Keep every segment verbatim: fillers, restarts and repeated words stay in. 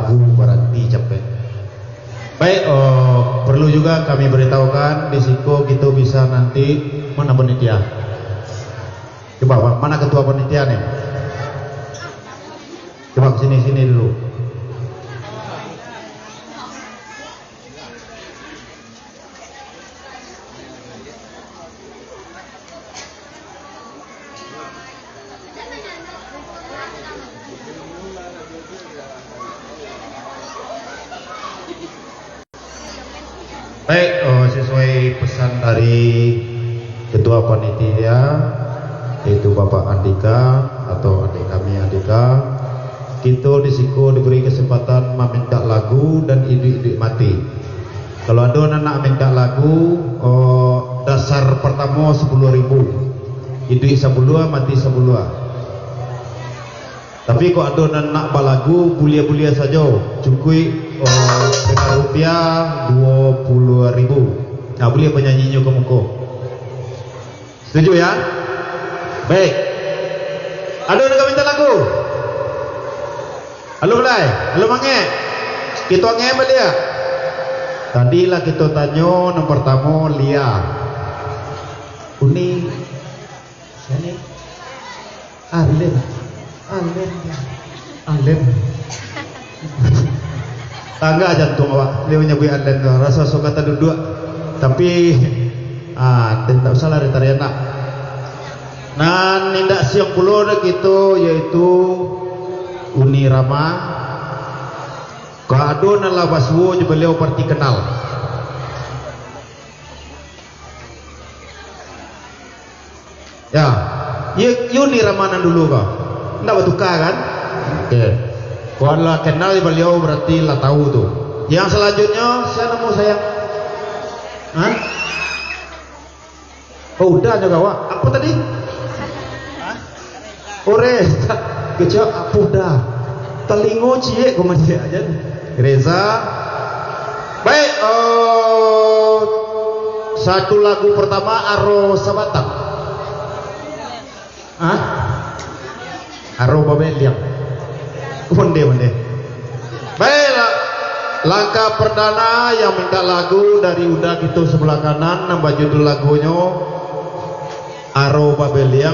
Lagu baranti capek. Baik, oh, perlu juga kami beritahukan, di siko kito bisa nanti, mana panitia? Coba, Pak, mana ketua panitia ni? Coba ke sini, sini dulu. Baik, eh, sesuai pesan dari Ketua Panitia, yaitu Bapak Andika atau adik kami Andika, kito di siko diberi kesempatan mamintak lagu dan iduik-iduik mati. Kalau ado nan nak mintak lagu, oh, dasar partamo sapuluah ribu. Iduik sabuluah, mati sabuluah. Tapi kok ado nan nak balagu, buliah-buliah sajo, cukuik, oh, dengan rupiah duo puluah ribu. Nah, buliah banyanyinyo ka muko. Setuju, ya? Baik. Ado nan ka minta lagu? Alun lai, alun mangek. Kito angek baliak. Tadi lah kito tanyo, nan partamo Lia. Uni. Sia ni? Alen. Alen. Alen. Tangga jantuang awak, baliau manyabuik Alen tu. Raso suka taduduak. Tapi, ah, indak usah lah ditarian lah. Nan indak siang pulo dek kito, yaitu Uni Rama. Kok ado nan lah basuo jo baliau, barati kenal. Ya, iyo, iyo Uni Rama nan dulu ko. Ndak batuka kan? Oke. Kok lah kenal baliau, barati lah tahu tu. Yang selanjutnya, sia namo sayang? Hah? Oh, Uda nyo ka awak. Apo tadi? Hah? Oh, Reza. Kecek apo Uda? Talingo ciek ko masih aja. Reza. Baik, eh, satu lagu pertama, Aro Sabatang. Hah? Aro Babeliang. Onde, onde. Baiklah. Langkah perdana yang minta lagu dari Uda kito sebelah kanan, nan bajudul lagunyo Aro Babeliang.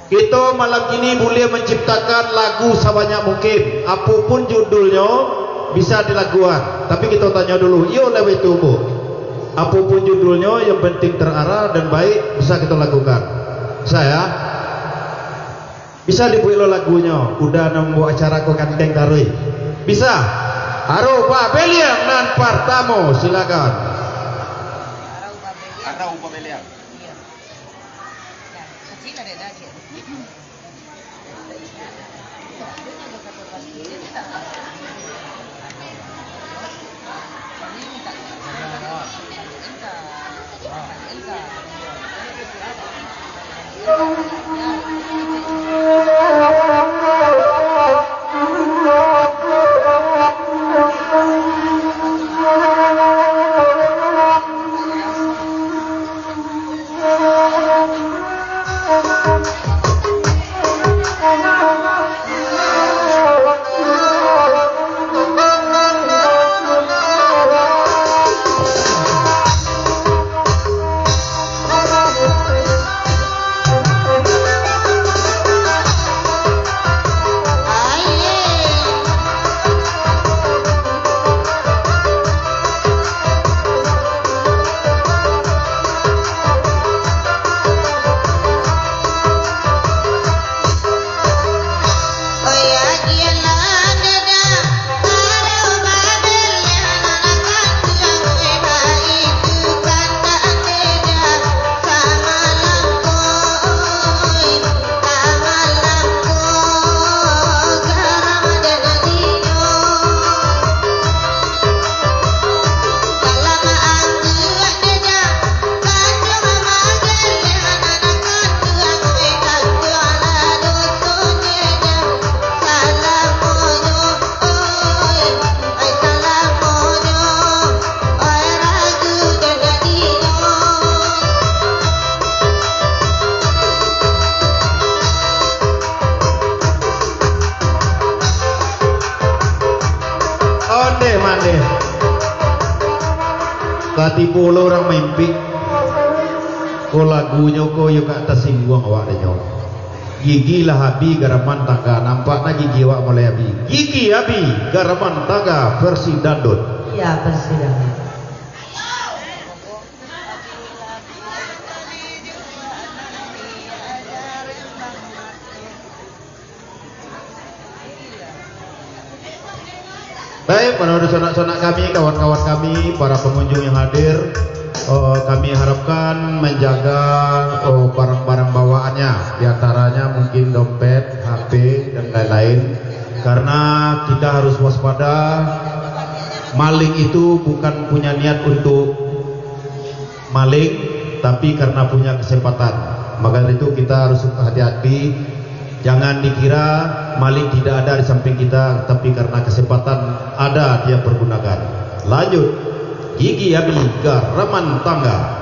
Kito malam kini buliah manciptakan lagu sabanyak mungkin. Apo pun judulnyo, bisa dilaguan. Tapi kito tanyo dulu, iyo lah baitu, Bu? Apo pun judulnyo, yang penting terarah dan baik, bisa kito lagukan. Bisa, ya? Bisa dibuek lo lagunyo, Uda nan mambuek acara ko gandeng taruih. Bisa? Aro Babeliang nan partamo, silakan. Aro Babeliang. Deh. Tatibo lo urang maimpik. Ko lagunyo ko yo ka tasingguang awak denyo. Gigi lah abih garaman tangga, nampak nah gigi awak mulai abih. Gigi abih garaman tangga versi dangdut. Iya, versi dangdut. Baik, para sanak-sanak kami, kawan-kawan kami, para pengunjung yang hadir, eh, kami harapkan menjaga, eh, barang-barang bawaannya, di antaranya mungkin dompet, H P, dan lain-lain. Karena kita harus waspada, maling itu bukan punya niat untuk maling, tapi karena punya kesempatan. Maka dari itu kita harus hati-hati, jangan dikira maling tidak ada di samping kita, tapi karena kesempatan ada dia pergunakan. Lanjut, gigi abih garaman tangga.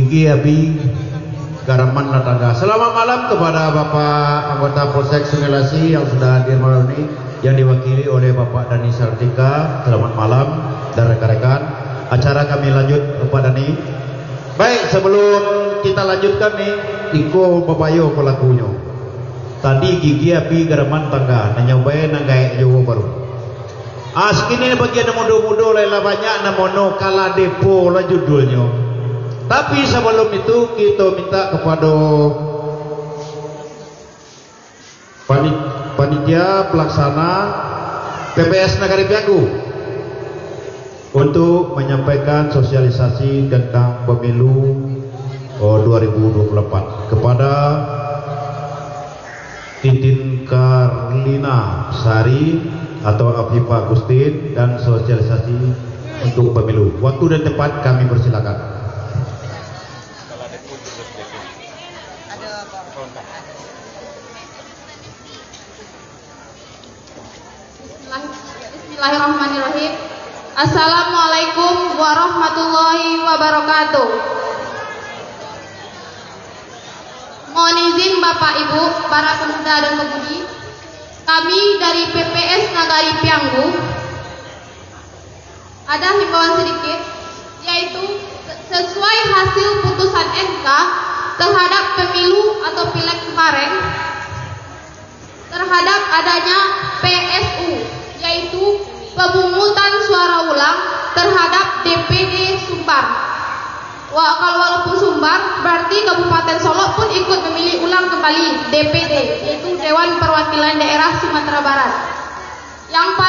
Gigi Abi Garaman Latangga. Selamat malam kepada Bapak Anggota Polsek Sungai Lasi yang sudah hadir malam ini, yang diwakili oleh Bapak Dani Sartika. Selamat malam dan rekan-rekan. Acara kami lanjut, Bapak Dani. Baik, sebelum kita lanjutkan nih, iko babayo pelakunyo. Tadi Gigi Abi Garaman Tangga, nanyo bae nan gaek juo baru. Ah, sakini bagian nan mudo-mudo lai lah banyak namono, Kala Depo lah judulnyo. Tapi sabalum itu, kito minta kapado pani-, panitia pelaksana P P S Nagari Pianggu untuk manyampaikan sosialisasi tentang pemilu, oh, dua ribu dua puluh empat kepada Titin Karlina Sari atau Afifa Agustin dan sosialisasi untuk pemilu. Waktu dan tempat kami persilakan. Bismillah-, Bismillahirrahmanirrahim. Assalamualaikum warahmatullahi wabarakatuh. Mohon izin Bapak Ibu, para pemuda dan pemudi, kami dari P P S Nagari Pianggu ada himbauan sedikit, yaitu sesuai hasil putusan M K terhadap pemilu atau pileg kemarin, terhadap adanya P S U, yaitu pemungutan suara ulang terhadap D P D Sumbar. Wa-, kalau walaupun Sumbar, berarti Kabupaten Solok pun ikut memilih ulang kembali D P D, yaitu Dewan Perwakilan Daerah Sumatera Barat. Yang pada